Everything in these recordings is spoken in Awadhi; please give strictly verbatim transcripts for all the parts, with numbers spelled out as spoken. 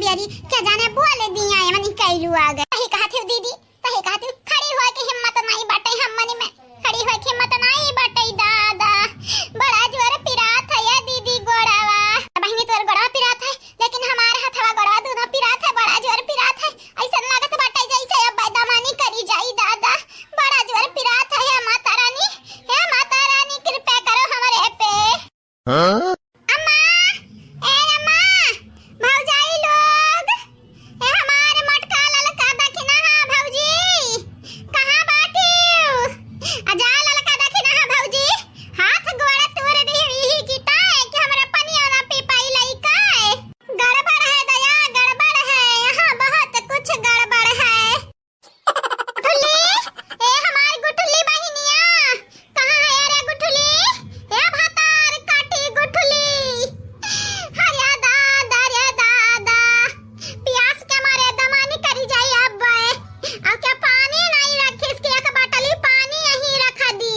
अरे, क्या जाने बोल दिया, ये मनी कैलू आ गए। सही कहत हो दीदी, सही कहत हो। खड़ी होए के हिम्मत नाई बाटे हमनी में, खड़ी होए के हिम्मत नाई बाटे दादा। बड़ा जोर पिरात है ये दीदी गोड़वा। बहिनी तोर गोड़वा पिरात है, लेकिन हमार हथवा गोड़वा दोनों पिरात है, बड़ा जोर पिरात है। ऐसन लागत बाटे जैसे अब दमानी करी जाई दादा। बड़ा जोर पिरात है, हे माता रानी, हे माता रानी कृपा करो हमरे पे। हाँ? अम्मा, ए अम्मा, भौजाई लोग, ए हमार मोटका ललका दखिनहा भौजी, कहाँ बाटिउ? आ जा ललका दखिनहा भौजी, हाथ गोड़ तोड़ दी ही की ताए कि हमरा पनिया ना पी पाई लइका। गड़बड़ है दया, गड़बड़ है, यहाँ बहुत कुछ गड़बड़ है। गुठुली, ए हमार गुठुली बहिनिया, कहाँ है अरे गुठुली? ए भतार काटी गुठुली। अरे दादा, अरे दादा, प्यास के मारे दमानी करी जाई अब। अब क्या पानी नहीं रखिस कि एक बाटली पानी यहीं रख दी।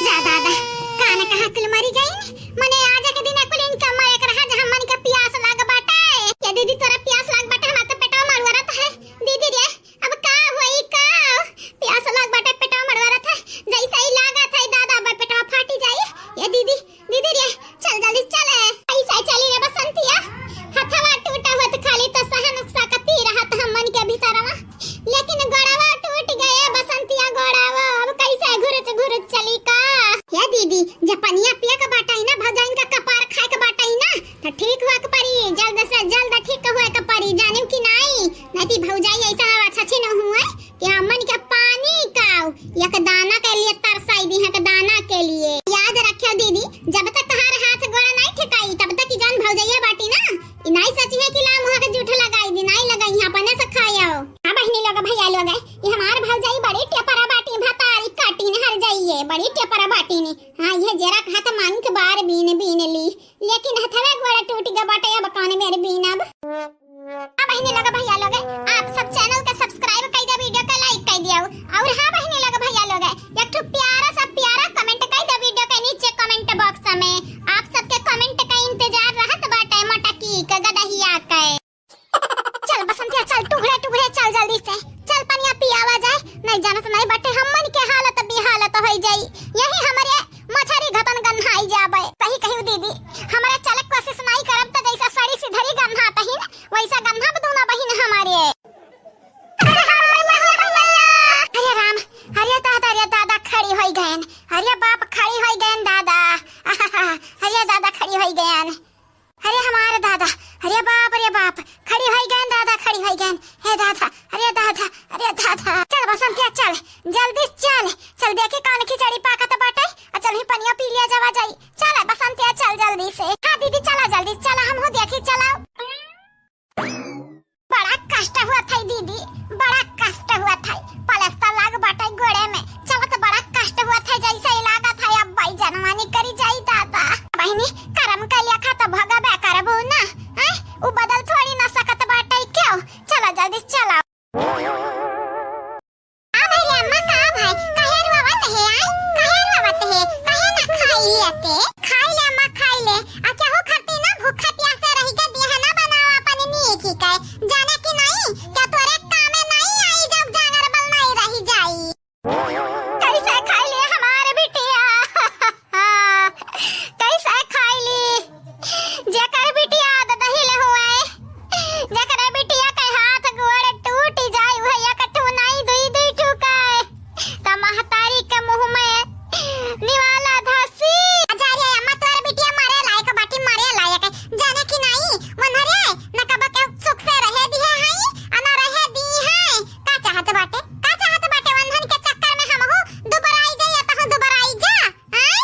जा दादा, कान कहाँ कुल मरी गई? मने आज के दिन कुल इनका मरे के रहा जहाँ मन के प्यास लाग बाटे। ये दीदी तोरा प्यास लाग बाटे, हमार तो पेटवा मरुआ रहत है। दीदी रे, अब का होई का? प्यास लाग बाटे, पेटवा मरवा रहा था। जैसे ही लागा था दादा, अब पेटवा फाटी जाई। ये दीदी, दीदी रे, चल जल्दी चल। ऐसा चली रे बसंतिया, हथवा टूटा हुआ तो खाली तो सहन सकती रहत हमन के भीतरवा, लेकिन गोड़वा टूट गए बसंतिया गोड़वा। अब कैसे घुरच घुरच चली का? ये दीदी, जब पनिया पिए के बाटई ना, भौजाइन का कपार खाए के बाटई ना, तो ठीक हुआ के परी, जल्द से जल्द ठीक हुआ के परी, जानिम कि नाई? नहीं तो भौजाई ऐसा अच्छी न हुए कि हमन के पानी का एक दाना के लिए तरसाई दी है, एक दाना के लिए। याद रखियो दीदी, जब तक तहार हाथ गोड़ नहीं ठेकाई, तब तक की जान भौजैया बाटी ना, ई नहीं सची है कि ला मुँह के जूठ लगाई दी, नहीं लगाई है, अपने से खायो। हाँ बहिनी लोग, भैया लोग, ये हमार भौजाई बड़ी टेपरा बाटी, भतारी काटी न हर जाइए, बड़ी टेपरा बाटी ने। हाँ, ये जरा कहा तो मांग के बार बीन बीन ली, लेकिन हथवा गोड़ टूट गया बाटे, अब कौन मेरे बीनब। हाँ बहिनी लोग, भैया लोग, आप सब channel के subscribe कर दे, video के like कर दियो। और हाँ बहिनी लोग, भैया लोग, एक ठो प्यारा सा प्यारा comment कर दे video के नीचे comment box में। आप सबके comment का इंतजार रहत बाटे मोटकी के गदहिया के। चल बसंतिया, चल टुघड़े टुघड़े चल जल्दी से, चल पनिया पियावा जाए, नहीं जानत नहीं बाटे हमन के हालत बेहालत होई जाई, यही हमरे मछरी घतन गन्हाई जाबे। सही कहियो दीदी, हमरे चलक कोशिश नहीं करब त जैसा सड़ी सिधरी गन्हात ही न, वैसा गन्हाब दोनों बहिन हमारे। अरे राम, अरे दादा, अरे दादा, खड़ी होई गयन, अरे बाप, खड़ी होई गयन दादा, अरे दादा, खड़ी होई गयन। अरे हमार दादा, अरे बाप रे बाप, खड़ी होई गयन दादा, खड़ी होई गयन। हे दादा, अरे दादा, अरे दादा। चल बसंतिया चल, जल्दी चल, चल देखी कौन खिचड़ी पाकत बाटे, आ चल ही पनिया पी लिया जावा जाई। चल बसंतिया चल जल्दी से। हाँ दीदी चला जल्दी, चला हमहू देखी चला। बड़ा कष्ट हुआ था दीदी, बड़ा कष्ट हुआ था। पलस्तर लाग बाटे गोड़े में, चलत बड़ा कष्ट हुआ था, जैसे ही लागा था अब भाई जनवानी करी जाई दादा। बहिनी, करम के लेखा तो भगबे करबू ना, हैं? उ बदल थोड़ी ना सकत बाटे क्यों? चला जल्दी चला। आ भाई रे अम्मा, का भाई? काहे रुआवत है, आई? काहे रुआवत है? काहे ना खाई लेते? खाई ले अम्मा, खाई ले। आ केहू खातिर ना भूखे प्यासे रही के बिहना बनावा अपने नीक ही के। जाने कि नहीं, क्या तोरे कामे नहीं आई जब जांगर बल नहीं रही जाई। कैसे खाई ले हमारे बिटिया? कैसे खाई ली? जेकर बिटिया आद दहिल हुए, जेकर बिटिया के हाथ गोड़ टूट जाए, वह एक ठू नाई दुई दुई ठू के, त महतारी के मुंह में निवाला धसी। अजा रे अम्मा, तोर बिटिया मरे लायक बाटी, मरे लायक। जाने कि नाई, वनहरे न कब के सुख से रहे दिए हई, आ न रहे दी है। का चाहत बाटे, का चाहत बाटे? वनहन के चक्कर में हमहू दुबराई जाई, या तहू दुबराई जा। आय?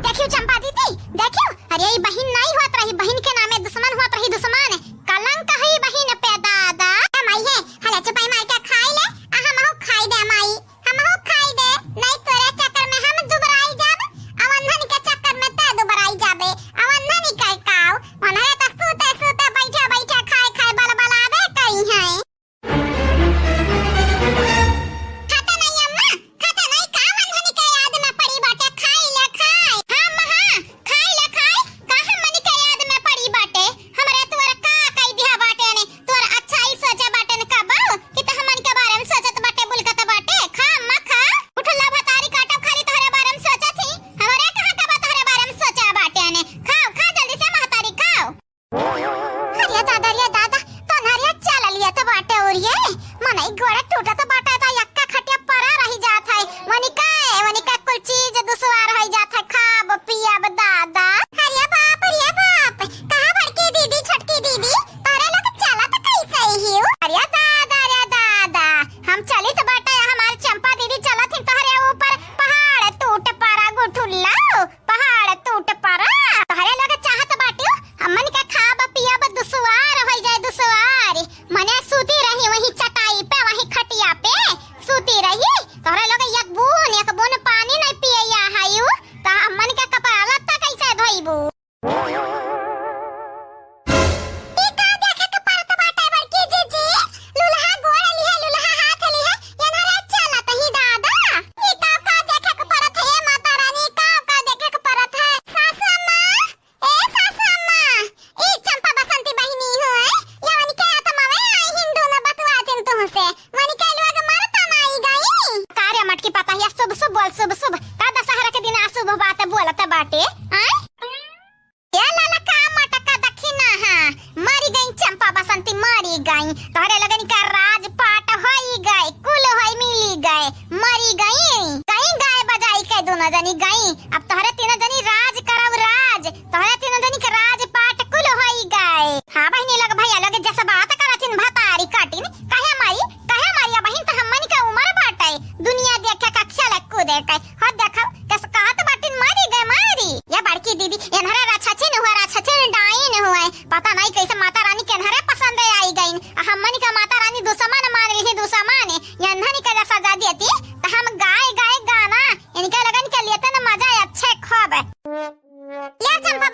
देखियो चंपा दीदी, देखियो, अरे ई बहिन नाई होत रही, बहिन के नामे दुश्मन होत रही, दुश्मन। कलंक है बहिन पे दादा। ए माई हे, हले चुपाई मार के खाई ले, आ हमहू खाई दे माई, हमहू खाई दे, नहीं तोरे चक्कर में हम दुबराई जाब, अवंधन के चक्कर में ते दुबराई जाबे, अवंधन ही कह काव, मनहरे त सूते सूते बैठे बैठे खाए खाए बलबलाबे कई है। खाता नहीं अम्मा, खाता नहीं का वंधनी के याद में पड़ी बाटे, खाई ले खाई। हाँ अम्मा, हाँ, खाई ले खाई, का हमनी के याद में पड़ी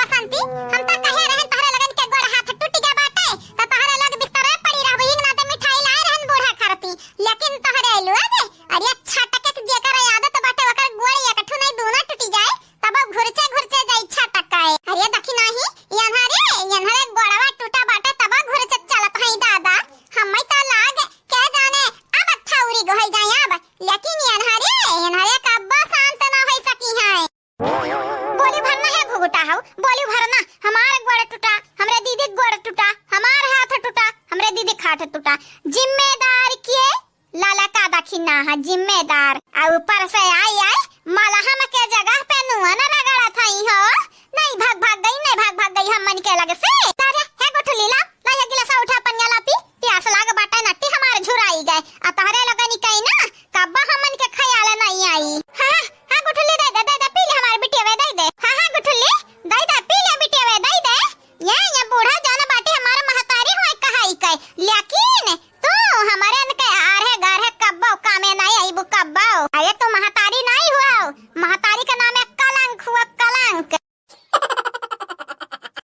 बसंती, हम त कहे रहन तहरे लगन के गोड़ हाथ टूट गया बाटे, त तहरे लग बिस्तरे पड़ी रहबू, ई नाते मिठाई लाए रहन बूढ़ा खरती, लेकिन तहरे अइलू आगे। अरे छटके के जेकर आदत बाटे, ओकर गोड़ एक ठो नहीं दूना टूटी जाए, तब घुरचे घुरचे जाई छटकाए। अरे देखी नाही, यन्हरे, यन्हरे गोड़वा टूटा बाटे, तब घुरचे चलत हई दादा। हम्मे त लाग के जाने अब थौरी गोहई जाए अब, लेकिन यन्हरे, यन्हरे कब्बो शांत ना होई सकी है। बोली भरना है घुघुटा हऊ, बोली भरना, हमार गोड़ टूटा, हमरे दीदी के गोड़ टूटा, हमार हाथ टूटा, हमरे दीदी के हाथ टूटा। जिम्मेदार के लाला का दखिना है जिम्मेदार, आ ऊपर से आई आई मलहम के जगह पे नुआ न रगड़त हई।